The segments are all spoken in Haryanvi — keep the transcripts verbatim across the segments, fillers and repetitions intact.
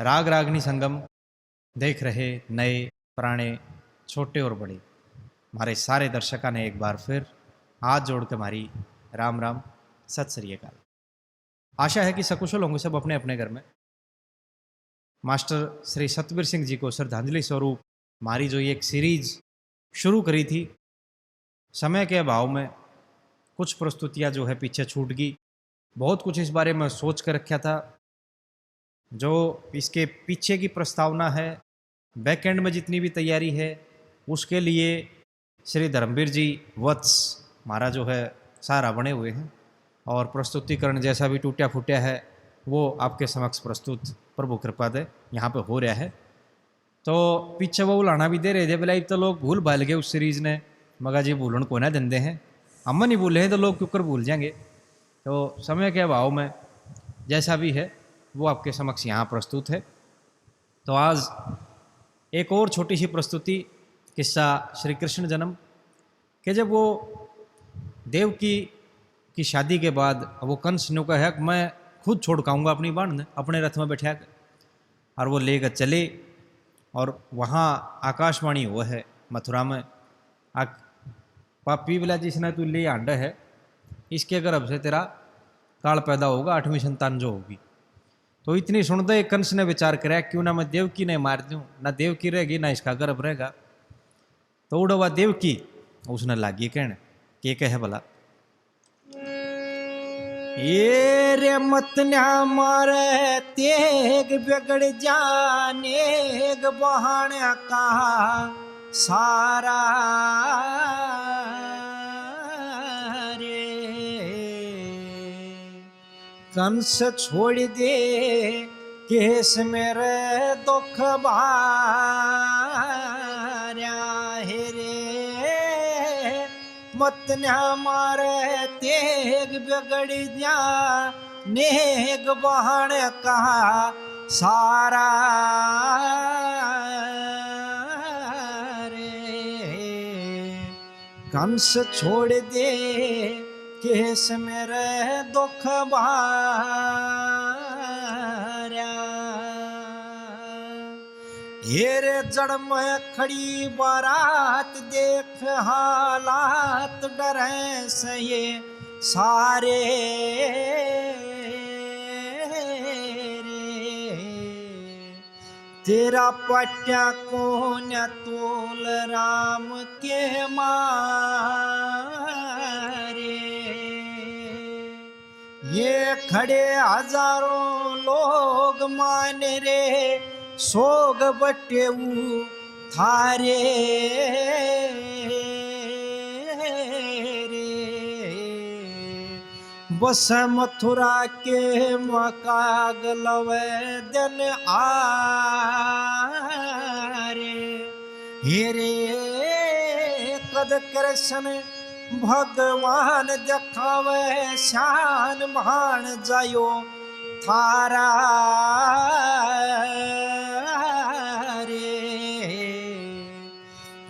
राग रागनी संगम देख रहे नए पुराने, छोटे और बड़े, हमारे सारे दर्शकों ने एक बार फिर हाथ जोड़ के हमारी राम राम, सत श्री अकाल। आशा है कि सकुशल होंगे सब अपने अपने घर में। मास्टर श्री सतबीर सिंह जी को श्रद्धांजलि स्वरूप हमारी जो ये एक सीरीज शुरू करी थी, समय के अभाव में कुछ प्रस्तुतियां जो है पीछे छूट गई। बहुत कुछ इस बारे में सोच कर रखा था। जो इसके पीछे की प्रस्तावना है, बैक एंड में जितनी भी तैयारी है, उसके लिए श्री धर्मवीर जी वत्स हमारा जो है सहारा बने हुए हैं और प्रस्तुतिकरण जैसा भी टूटा फूटा है, वो आपके समक्ष प्रस्तुत प्रभु कृपा दे यहाँ पे हो रहा है। तो पीछे वो उलाना भी दे रहे थे, बोले, "अब तो लोग भूल भाल गए उस सीरीज ने।" मगा जी, भूलन को ना देंदे हैं, हम नहीं भूले हैं तो लोग क्यों कर भूल जाएंगे। तो समय के अभाव में जैसा भी है, वो आपके समक्ष यहाँ प्रस्तुत है। तो आज एक और छोटी सी प्रस्तुति, किस्सा श्री कृष्ण जन्म, कि जब वो देवकी की शादी के बाद वो कंस ने कहा कि मैं खुद छोड़ के आऊँगा अपनी बहन ने, अपने रथ में बैठा के, और वो लेकर चले। और वहाँ आकाशवाणी हुआ है मथुरा में, आ, पापी वाला जिसने तू ले आंडा है, इसके गर्भ से तेरा काल पैदा होगा, आठवीं संतान जो होगी। तो इतनी सुनते ही कंस ने विचार कराया, क्यों ना मैं देवकी ने मार दूं, ना देवकी रहेगी ना इसका गर्भ रहेगा। तो उड़वा देवकी उसने लागी कहने, के कहे भला, "ये रे मत ना मारे, तेग बिगड़ जाने, एक बहाने का सारा रे।" कंस छोड़ दे केस मेरे दुख भार्या हे रे, मत ना मारे तेग बिगड़ जा, नेग बहन का सारा रे। कंस छोड़ दे केस मेरे दुख भारा। हेरे जड़ में खड़ी बारात, देख हालात डरे से ये सारे रे। तेरा पट्या कौन तोल राम के मारे। ये खड़े हजारों लोग मान रे, सोग बटेऊ थारे रे। बस मथुरा के मकाग लवे दिन आरे। हेरे कद कृष्ण भगवान दिखावे शान भाण जायो थारा रे।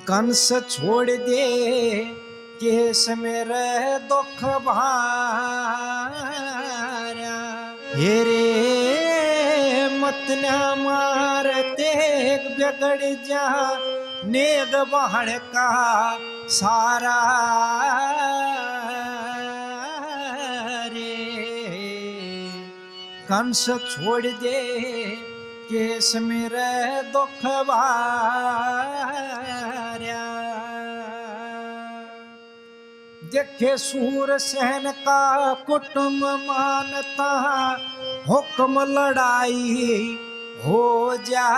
कंस छोड़ दे केस मेरे दुख भारा। हेरे मत ना मार तेग बिगड़ जा, नेग बहन का सारा रे। कंस छोड़ दे केस मेरे दुख भारा। देखे सूर सेन का कुटुंब मानता, हुक्म लड़ाई हो जा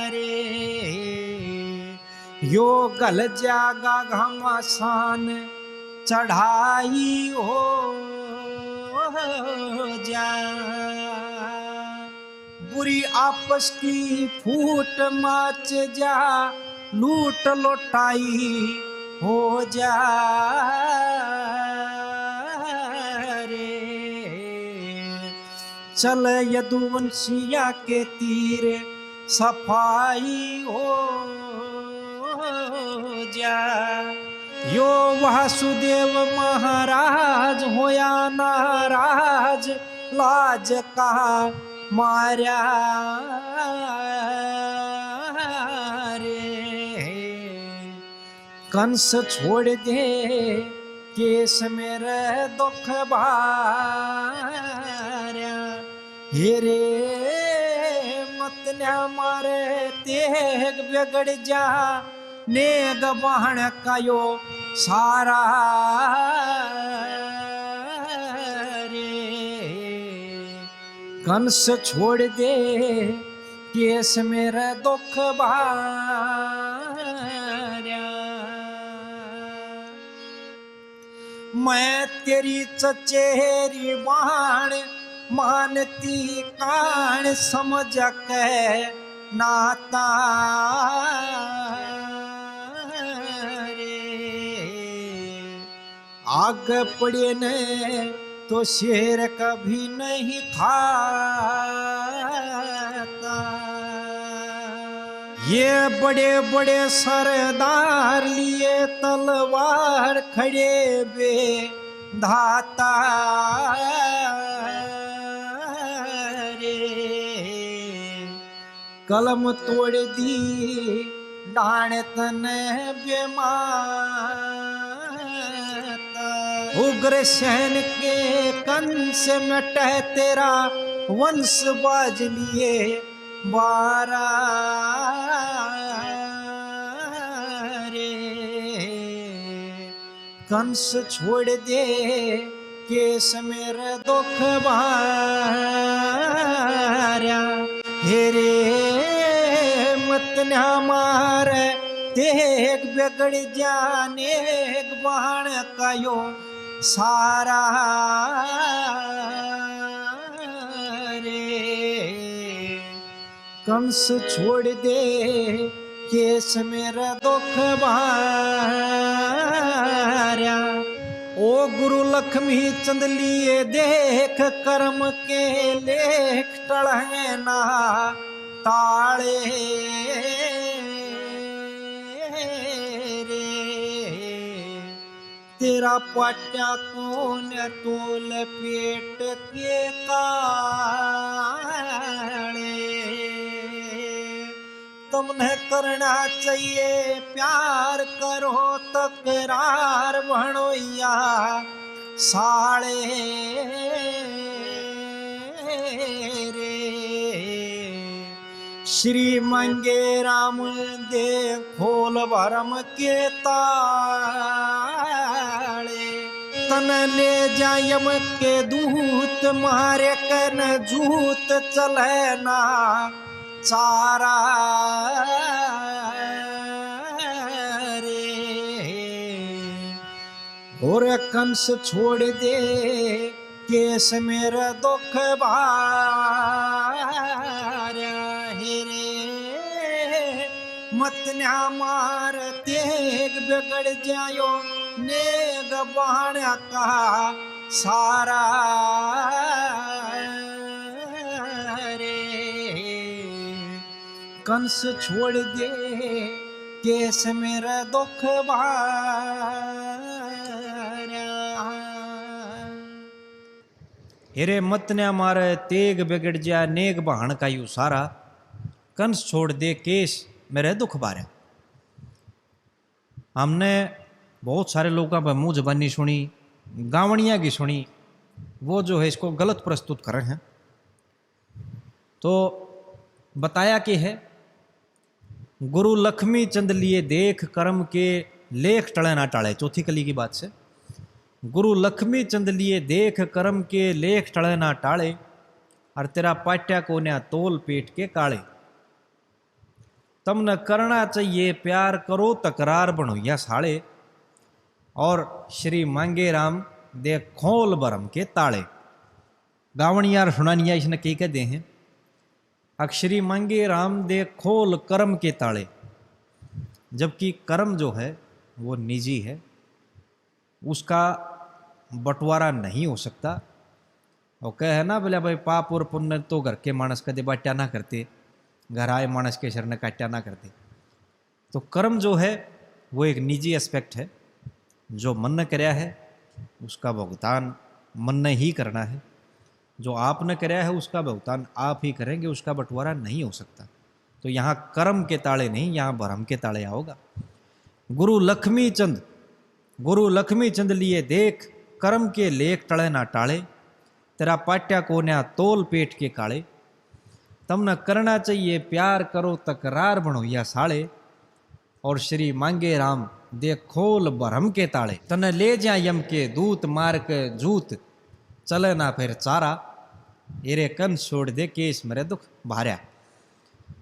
रे। यो गल जागा घमासान चढ़ाई हो जा। बुरी आपस की फूट माच जा, लूट लोटाई हो जा रे। चल यदुवंशिया के तीर सफाई हो जा। यो वासुदेव महाराज होया नाराज, लाज का मारा रे। कंस छोड़ दे केस मेरे दुख भारा। हे रे मत ना मारे, तेग बिगड़ जा नेग बाण का यो सारा रे। कंस छोड़ दे केस मेरे दुख भारा। मैं तेरी चचेरी बाण मानती कान समझ के नाता रे। आग पड़े ने तो शेर कभी नहीं खाता। ये बड़े बड़े सरदार लिए तलवार खड़े बे धाता रे। कलम तोड़ दी डाण तने बेमाता। उग्रसेन के कंस मिटे तेरा वंश बाज लिए बारा रे। कंस छोड़ दे केस मेरे दुख भारा। हे रे मत ना मार तेग बिगड़ जा नेग बाण का यो सारा रे। कंस छोड़ दे केस मेरा दुख भारा। ओ गुरु लक्ष्मी चंद लिए देख कर्म के लेख टळै ना टाळे रे। तेरा पाट्या कौन तोल पेट के काले। तुमने करना चाहिए प्यार करो तकरार भणोइया साले रे। श्री मांगे राम दे खोल भरम के ताले। तन ले जा यम के दूत मारे कन जूत चले ना चारा रे। और कंस छोड़ दे केस मेरा दुख भारा हे रे। मत ना मार तेग बिगड़ जायो नेग बाण का सारा रे। कंस छोड़ दे केस मेरा दुख भारा हे रे। मत ना मार तेग बिगड़ जा नेग बाण का यू सारा। कंस छोड़ दे केस मेरे दुख भारा। हमने बहुत सारे लोगों पे मुंह जबानी सुनी, गावणिया की सुनी, वो जो है इसको गलत प्रस्तुत कर रहे हैं। तो बताया कि है, गुरु लक्ष्मी चंद लिए देख कर्म के लेख टळे ना टाळे, चौथी कली की बात से। गुरु लक्ष्मी चंद लिए देख कर्म के लेख टळे ना टाळे, और तेरा पाट्या कोन्या तोल पेट के काले। तमने करना चाहिए प्यार करो तकरार भणोइया साले, और श्री मांगे राम दे खोल भरम के ताले। गावणिया और सुनानिया इसने के कहते हैं, अक श्री मांगे राम दे खोल कर्म के ताले, जबकि कर्म जो है वो निजी है, उसका बंटवारा नहीं हो सकता। और कहे है ना, बोले भाई, पाप और पुण्य तो घर के मानस कदे बाट्या ना करते, घर आए मानस के सिर ने काट्या ना करते। तो कर्म जो है वो एक निजी एस्पेक्ट है, जो मन ने करया है उसका भुगतान मन ने ही करना है। जो आपने करया है, उसका भुगतान आप ही करेंगे, उसका बंटवारा नहीं हो सकता। तो यहाँ कर्म के ताले नहीं, यहाँ भरम के ताले आओगा। गुरु लक्ष्मी चंद, गुरु लक्ष्मी चंद लिए देख, कर्म के लेख टले ना टाले, तेरा पाट्या कोन्या तोल पेट के काले। तमने करना चाहिए प्यार, करो तकरार, बनो या साले। और श्री मांगे राम दे खोल भरम के ताले। तने ले जा यम के दूत, मार के जूत, चले ना फिर चारा। एरे कंस छोड़ दे, केस मरे दुख भार्या।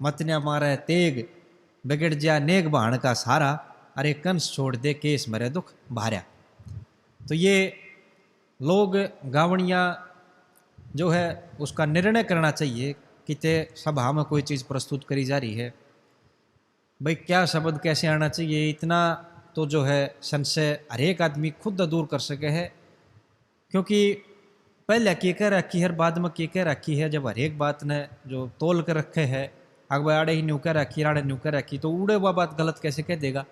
मत न्या मारे तेग, बिगड़ जा नेक बहान का सारा। अरे कंस छोड़ दे, केस मरे दुख भार्या। तो ये लोग गावणिया जो है, उसका निर्णय करना चाहिए। किते सभा में कोई चीज़ प्रस्तुत करी जा रही है, भाई, क्या शब्द कैसे आना चाहिए, इतना तो जो है, संशय हरेक आदमी खुद दूर कर सके है। क्योंकि पहले के कह रखी है, बाद में के कह रखी है, जब हरेक बात ने जो तोल कर रखे है, अगबे आड़े ही न्यू कह रखी, आड़े न्यू कह रखी, तो उड़े वह बात गलत कैसे कह देगा?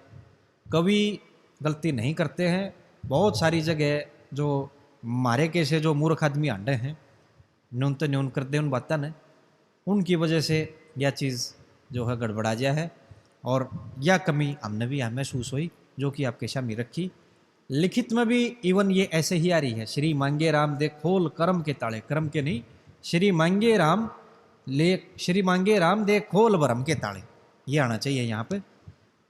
कवि गलती नहीं करते हैं। बहुत सारी जगह जो मारे के से जो मूर्ख आदमी हांडे हैं, न्यून तो न्यून कर दे उन बातों ने, उनकी वजह से यह चीज़ जो है, गड़बड़ा गया है। और यह कमी हमने भी यहाँ महसूस हुई, जो कि आपके सामने रखी। लिखित में भी even ये ऐसे ही आ रही है, श्री मांगे राम दे खोल कर्म के ताले, कर्म के नहीं, श्री मांगे राम ले, श्री मांगे राम दे खोल भरम के ताले, ये आना चाहिए यहाँ पे।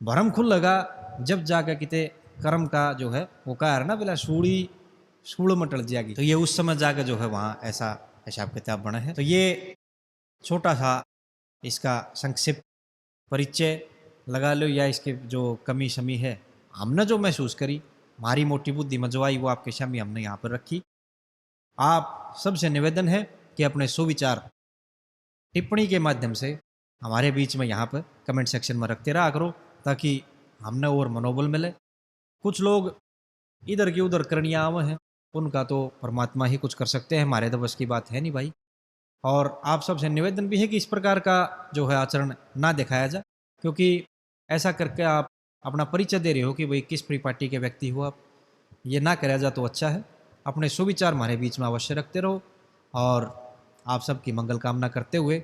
भरम खुलेगा जब जाके किते कर्म का जो है, वो कह रहा ना, बोला, सूली सूल में टल जाएगी, तो ये उस समय जाके जो है, वहाँ ऐसा हिसाब किताब बना है। तो ये छोटा सा इसका संक्षिप्त परिचय लगा लो, या इसके जो कमी शमी है, हमने जो महसूस करी, हमारी मोटी बुद्धि में जो आई, वो आपके सामने हमने यहाँ पर रखी। आप सबसे निवेदन है कि अपने सुविचार टिप्पणी के माध्यम से हमारे बीच में यहाँ पर comment section में रखते रहा करो, ताकि हमने और मनोबल मिले। कुछ लोग इधर की उधर करनिया आवे हैं, उनका तो परमात्मा ही कुछ कर सकते हैं, हमारे तो बस की बात है नहीं, भाई। और आप सबसे निवेदन भी है कि इस प्रकार का जो है, आचरण ना दिखाया जाए, क्योंकि ऐसा करके आप अपना परिचय दे रहे हो कि भाई, किस परिपाटी के व्यक्ति हो आप। ये ना करा जा तो अच्छा है। अपने सुविचार हमारे बीच में अवश्य रखते रहो। और आप सबकी मंगल कामना करते हुए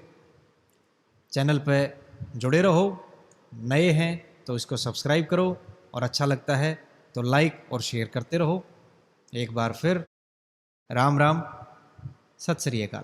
channel पे जुड़े रहो। नए हैं तो इसको subscribe करो, और अच्छा लगता है तो like और share करते रहो। एक बार फिर राम राम, सत श्री अकाल।